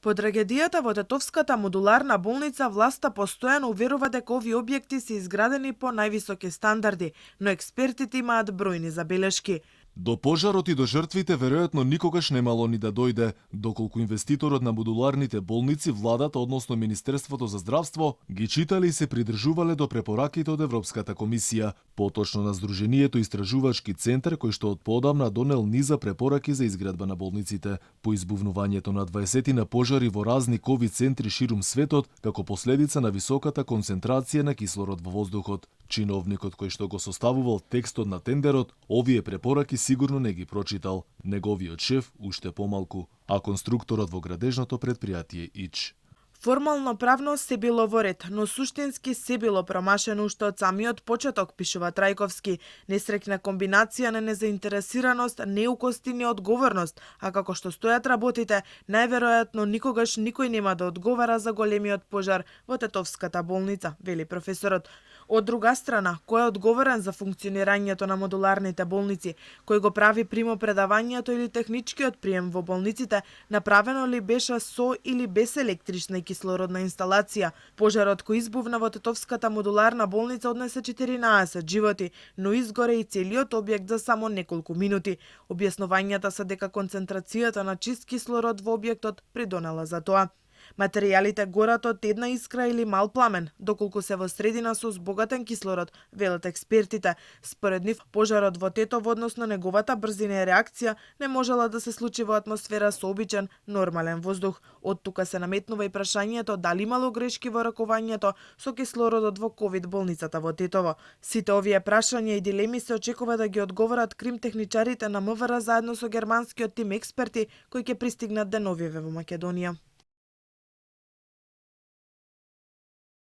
По трагедијата во Тетовската модуларна болница, власта постојано уверува дека овие објекти се изградени по највисоки стандарди, но експертите имаат бројни забелешки. До пожарот и до жртвите веројатно никогаш немало ни да дојде, доколку инвеститорот на модуларните болници, владата, односно Министерството за здравство, ги читале и се придржувале до препораките од Европската комисија, поточно на Сдруженијето Истражувачки центар, кој што од поодамна донел низа препораки за изградба на болниците. По избувнувањето на 20 на пожари во разни ковид центри ширум светот, како последица на високата концентрација на кислород во воздухот. Чиновникот кој што го составувал текстот на тендерот, овие препораки сигурно не ги прочитал, неговиот шеф уште помалку, а конструкторот во градежното предпријатие ИЧ. Формално правно се било во ред, но суштински се било промашено уште од самиот почеток, пишува Трајковски. Несреќна комбинација на незаинтересираност, неукост и неодговорност, а како што стојат работите, најверојатно никогаш никој нема да одговара за големиот пожар во Тетовската болница, вели професорот. Од друга страна, кој е одговорен за функционирањето на модуларните болници, кој го прави примопредавањето или техничкиот прием во болниците, направено ли беше со или без електрична и кислородна инсталација? Пожарот кој избувна во Тетовската модуларна болница однесе 14 животи, но изгоре и целиот објект за само неколку минути. Објаснувањата се дека концентрацијата на чист кислород во објектот придонела за тоа. Материјалите горат од една искра или мал пламен, доколку се во средина со збогатен кислород, велат експертите. Според нив, пожарот во Тетово, односно неговата брзина и реакција, не можела да се случи во атмосфера со обичен, нормален воздух. Од тука се наметнува и прашањето дали имало грешки во ракувањето со кислородот во ковид болницата во Тетово. Сите овие прашања и дилеми се очекува да ги одговорат кримтехничарите на МВР заедно со германскиот тим експерти кои ќе пристигнат деновиве во Македонија.